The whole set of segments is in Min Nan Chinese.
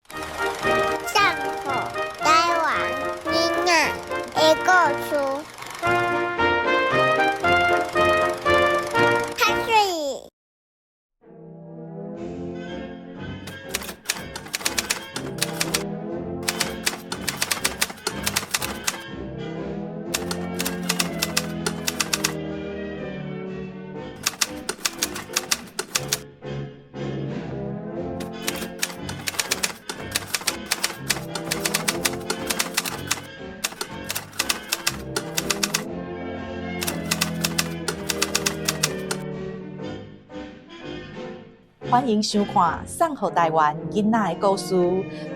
送予台灣囡仔的故事。較媠。歡迎收看《送予台灣囡仔的故事》。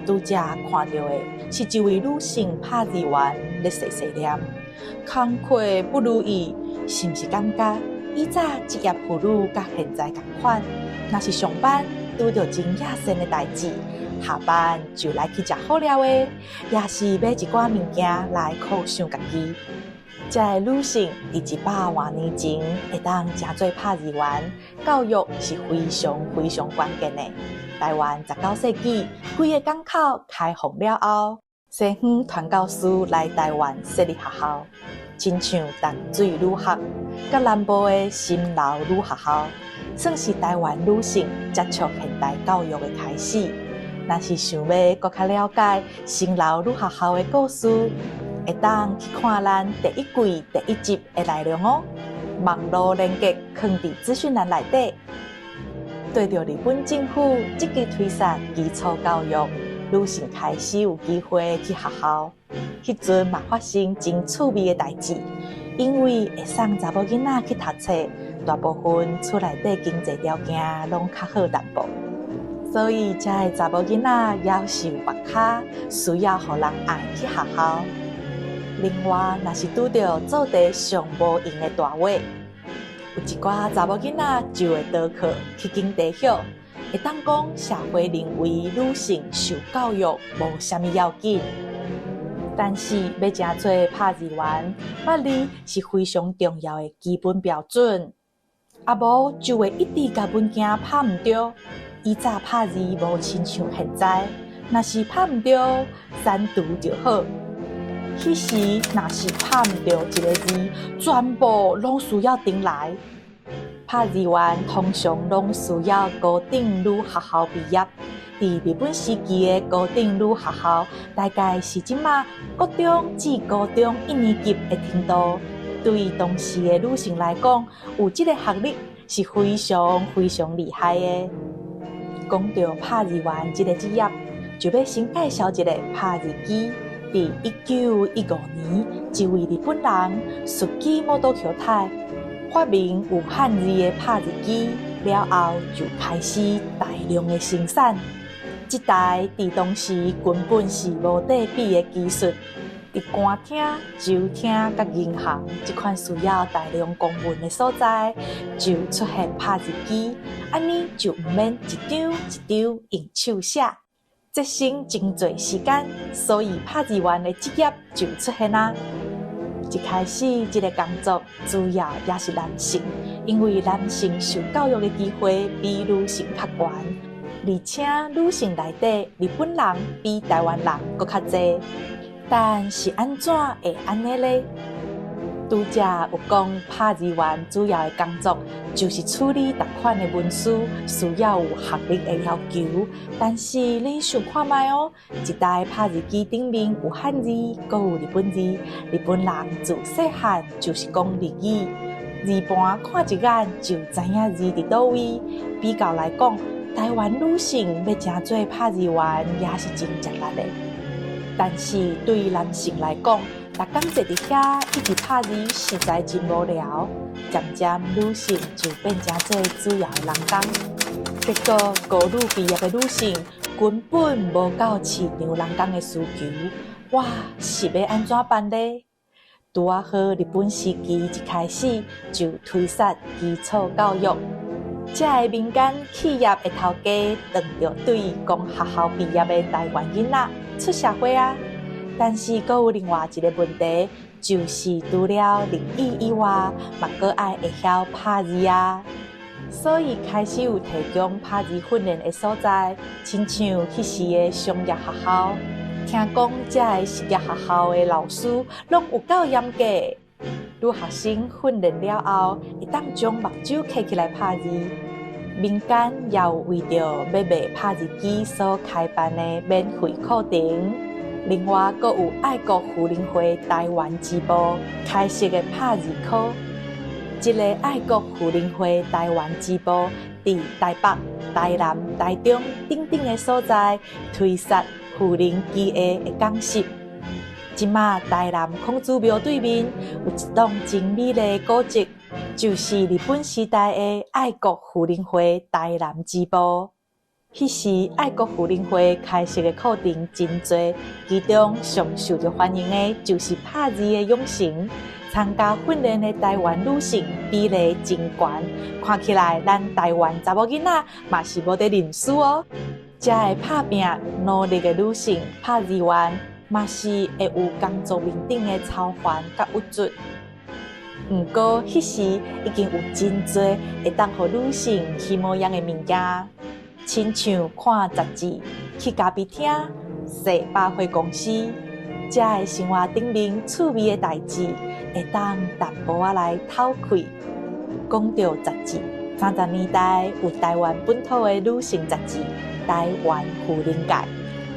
拄才看著的是一位女性拍字員咧細細念，工課不如意，是毋是感覺以早職業婦女佮現在仝款？若是上班拄著真野生的代誌，下班就來去食好料的，抑是買一寡物件來犒賞家己。這个女性佇100外年前會當成做拍字員，教育是非常非常關鍵的。台灣19世紀幾个港口開放了後，西方傳教士來台灣設立學校，親像淡水女學、佮南部的新樓女學校，算是台灣女性接觸現代教育的開始。若是想欲閣較了解新樓女學校的故事，會當去看咱第一季第一集的內容哦。網路連結囥佇資訊欄內底。對著日本政府積極推捒基礎教育，女性開始有機會去學校。彼陣嘛發生真趣味的代誌，因為會送查某囡仔去讀冊，大部分厝內底經濟條件攏較好淡薄，所以遮的查某囡仔猶是有縛跤，需要予人愛去學校。另外，若是拄著做佇上無閒的大尾，有一寡查某囡仔就會逃課去揀茶葉，會當講社會認為女性受教育無啥物要緊，但是欲成做拍字員，捌字是非常重要的基本標準，啊無就會一直共文件拍毋著。以早拍字無親像現在，若是拍毋著，刪除就好。彼時若是拍毋著一个字，全部攏需要重來。拍字員通常攏需要高等女學校畢業。佇日本時期的高等女學校，大概是這馬國中至高中一年級的程度。對當時的女性來講，有這个學歷是非常非常厲害的。講著拍字員這个職業，就欲先介紹一个拍字機。佇1915年，一位日本人鈴木元喬太發明有漢字的拍字機了後，就開始大量的生產。這台佇當時根本是無得比的技術，佇官廳、州廳佮銀行這款需要大量公文的所在，就出現拍字機，按呢就毋免一張一張用手寫。節省真濟時間，所以拍字員的職業就出現啊。一開始，這个工作主要也是男性，因為男性受教育的機會比女性較懸，而且女性內底日本人比台灣人閣較濟。但是按怎會按呢咧？拄才有講，拍字員主要的工作就是處理逐款的文書，需要有學歷的要求。但是恁想看覓哦，一台拍字機頂面有漢字，閣有日本字。日本人自細漢就是講日語，字盤看一眼就知影字佇佗位。比較來講，台灣女性欲成做拍字員也是真食力的。但是對男性來講，逐工坐佇遐一直拍字，實在真無聊。漸漸女性就變成做主要的人工。結果高女畢業的女性根本無夠市場人工的需求，哇，是欲按怎辦呢？拄仔好日本時期一開始就推捒基礎教育，遮个民間企業的頭家當著對公學校畢業的台灣囡仔出社會啊。但是，閣有另外一个問題，就是除了日語以外，嘛閣愛會曉拍字啊。所以開始有提供拍字訓練的所在，親像彼時的商業學校。聽講遮个實業學校的老師攏有夠嚴格，女學生訓練了後，會當將目睭揢起來拍字。民間也有為著欲賣拍字機所開辦的免費課程。另外，閣有愛國婦人會台灣支部開設的拍字科。這个愛國婦人會台灣支部佇台北、台南、台中等等的所在推設婦人技藝的講習。這馬台南孔子廟對面有一棟真美麗的古蹟，就是日本時代的愛國婦人會台南支部。彼時愛國婦人會開設的課程真濟，其中上受著歡迎的就是拍字的養成。參加訓練的台灣女性比例真懸，看起來咱台灣查某囡仔嘛是無佇認輸哦。遮个拍拚努力的女性拍字員，嘛是會有工作面頂的操煩佮鬱卒。毋過彼時已經有真濟會當予女性起模樣的物件，親像看雜誌、去咖啡廳、踅百貨公司，遮个生活頂面趣味的代誌，會當淡薄仔來透氣。講著雜誌，30年代有台灣本土的女性雜誌《台灣婦人界》，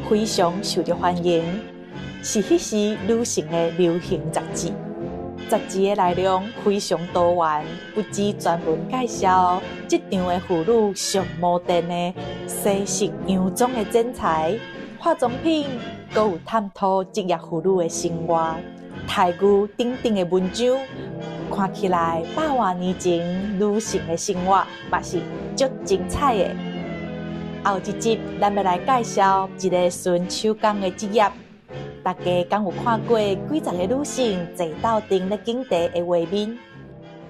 非常受著歡迎，是彼時女性的流行雜誌。雜誌的內容非常多元，不只專門介紹職場的婦女上摩登的西式洋裝的剪裁、化妝品，閣有探討職業婦女的生活、台語等等的文章。看起來百外年前女性的生活嘛是足精彩的。後一集咱欲來介紹一个純手工的職業。大家敢有看過幾十个女性坐鬥陣咧敬茶的畫面？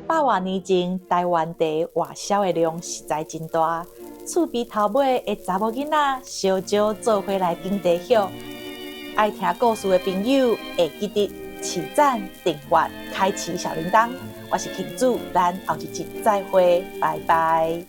百外年前，台灣茶外銷的量實在真大，厝邊頭尾的查某囡仔小少做伙來敬茶歇。愛聽故事的朋友會記得揤讚、訂閱、開啟小鈴鐺。我是慶主，咱後一集再會，拜拜。